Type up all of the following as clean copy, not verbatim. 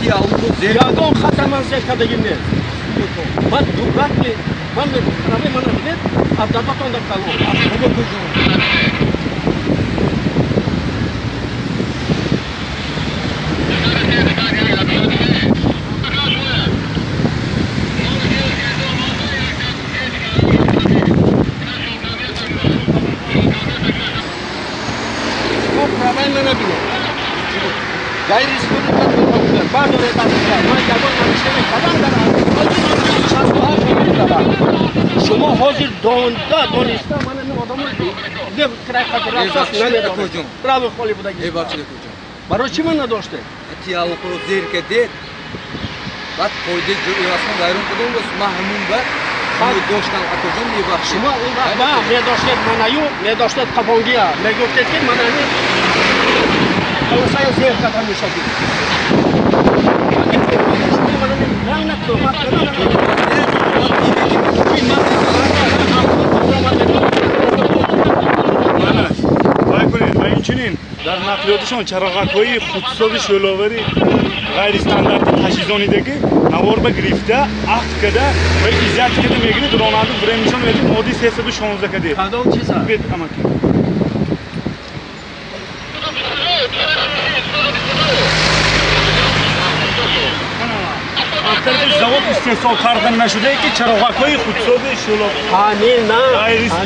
Ягон хата ман зер кардагим нест. Ман дурак не, ман праваи мана бинед, аз дадатон дар калон. Праваи мана бинед. Ғайри республика бардоред аз ман ягон нарушение кардам дар 68 мешавад. Шумо ҳозир донда дониста ман ин одамо край хатир намедонам. Право холи будаги. Барои чӣ ман надоштед? Ти алоқаро зер кардед. Баъд қоидаи ҷоивазкун вайрон кардем, ман ҳамун ба доштам акоҷон мебахшед. Шумо он вақт ба медоштед манаю, медоштед қафонгия. Мегуфтед ки ман ҳамин полосая зер карда мешавед. Вай кунед, ва инчунин дар нақлиётишон чароғакҳои худсози шӯъловари ғайристандартӣ таҷҳизонидагӣ наворба гирифта, ахт карда ва изят карда мегирид, ронанда времишон медид, моддаи 316 кадед. Кадом чиза? Бед амаки. Завод истеҳсол карда нашудае ки чароғакҳои худсози шӯъло ҳамина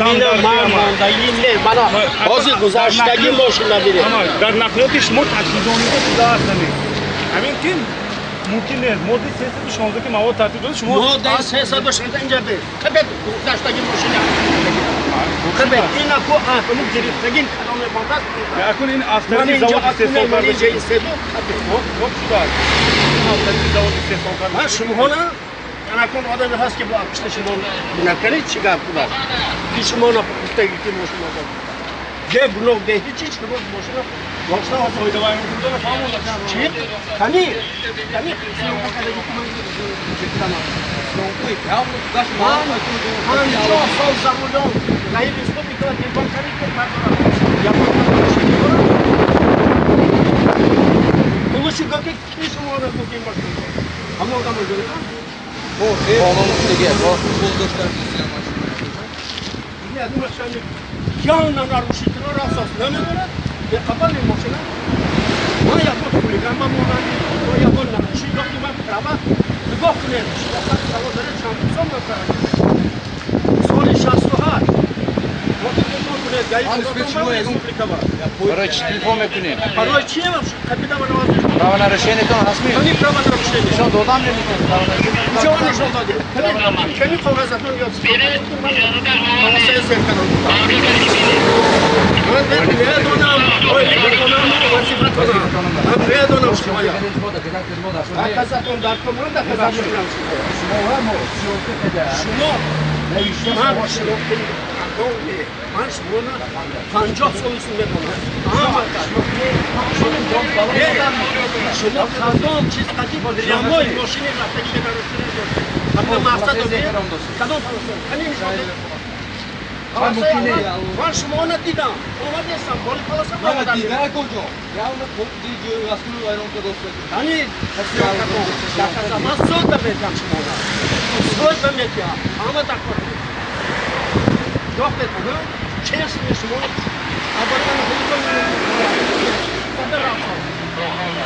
ҳамина ман мондагӣ не, мана ҳозир гузаштагӣ мошина бинед. Дар нақлиёти шумо таҷҳизонида шудааст ҳамин ки мумкин нест. Моддаи 316 ки мавод тартиб дода шумо моддаи 316 инҷа бед. Қабед гузаштагӣ мошина. Қабед ина ку ҳамин гирифтагӣ кадоме мондааст. Акун ин аз тарафи завод истеҳсол карда инҷа истеду қабед. Хоб шудааст. Завод истеҳсол карда. Ман шумоҳона анакун одаме ҳаст ки бо пишти шумо накунед чӣ гап будааст. Ки шумо гуфтагӣ ки мошина бе гуноҳ бе ҳеҷ шумо мошина мошина қоидавайронкунро фаҳмонда. Чӣ? Кани? Кани съёмка кардаги ки ман ман 50 сол за рулём гаи республика телефон кардед ки бардорам. Ягон нарушение дорам? Лучше гап ки шумо гуфтем машина. Ҳамон одам ҷонида? Я думаю, что они явно нарушитель асос намедорад, беқабали мошина. Ман ягон хулиган ба монанди, ё ягон нарушитель, ё ки ман права нигоҳ кунед, шумо права доред, чанд сом мекард. Соли 68. Мо телефон кунед, гаи республика ба. Барои чӣ телефон мекунем? Барои чӣ капитан навоз? Правонарушениятон ҳастми? Кани правонарушение? Нишон додам наметавонед правонарушение. Чӣ нишон додед? Кани коғазатон ёд полосаи зер кардам. Ман медонам, ой, медонам вазифатонам. Ман медонам шумоя. Доказатон дар кор доказат мекунам шумо. Шумо ман шинохтаи ман шуморо 50 сол исм медонам. Шумо кадом чиз қадим прямой мошини рафтагӣ бенарушение доштед. Ҳамин мақсад кадом полоса? Кани нишон дед? Ман шуморо дидам. Омадестам, боли полоса омадам. Кани доказа ман суд метиҳам шуморо. Суд метиҳам. Ҳама такор. Ёфтед, честно шумо абадан худтон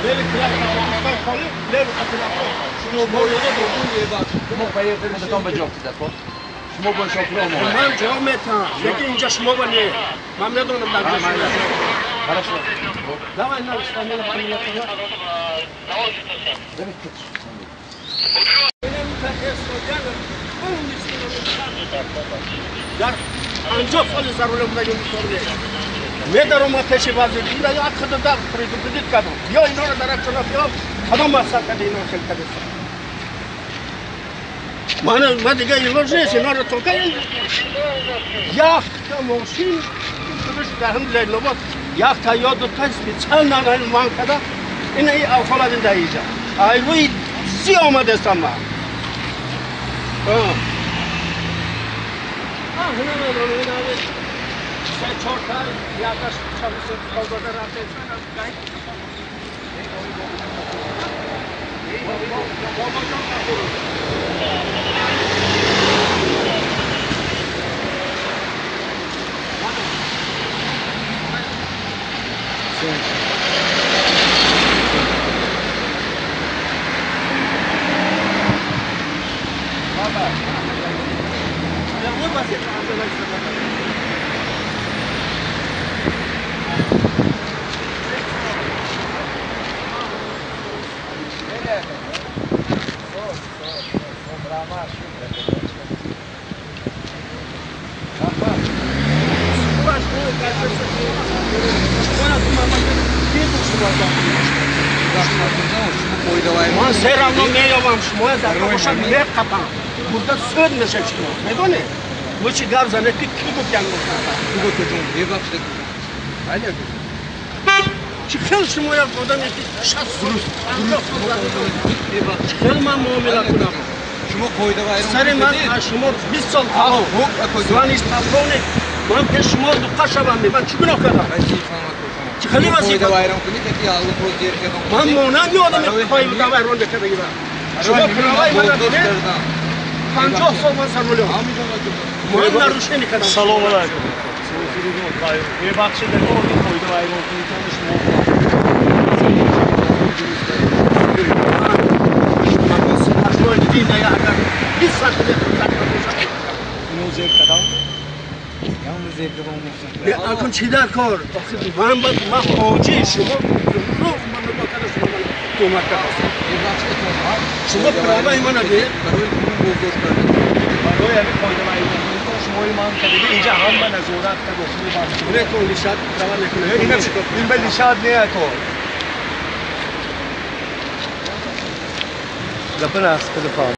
леви край леви Шумо худатон ба ҷавоб дидед, хоб? Шумо бо шофёр омадед. Ман ҷавоб метиҳам, лекин инҷа шумо ба не. Ман медонам дар ҷо шумо. Хорошо. Давай на фамилия, фамилия. Дар 50 соли за рулем будагим бисёр медаромад пеши вазир, ина як худа дар предупредить кардам. Ё инора дар акчона биё, кадом мақсад карда ино хел кардеса. Ман дига илоҷ нест, инора только якта мошин худаш дар ҳам Ленинобод якта ё дута специально ман карда ина и авхоладин дар иҷа. Ай рӯи си омадестам ман. Се чор та якаш чабусе колдода рафта. Ман все равно меёвам шумо дар бошад меқапам. Бурда суд мешад шумо. Медонед? Лучше гап занед ки кӣ гуфт ян гуфт. Бебахшед. Бале. Чӣ хел шумо як одаме ки 60 сол 50 сол чӣ хел ман муомила кунам? Шумо қоида вайрон сари ман аз шумо 20 сол калон. Звониш полковник. Ман пеш шумо дуққа шавам. Ман чӣ гуноҳ кардам? Чӣ хеле вазифа вайрон кунед ки Аллоҳ зер кардам. Ман монанд одаме қоида вайрон мекардагӣ. Шумо праваи мана дидед? 50 сол ман сарвалиам. Ман нарушение кардам. Салом алайкум. Бебахшед, қоида вайрон кунед шумо. Ино зер кардам. Акун чӣ дар кор? Ман ман ҳоҷи шумо рӯз ман нигоҳ карда шумо ман тӯҳмат кардам. Шумо праваи мана дид? Барои ҳамин қоида вайрон кунед шумои ман кардагӣ инҷа ҳама назорат кард. Нетон лишат права мекунад. Ин ба лишат не ако. Гапа нақс када фаҳм.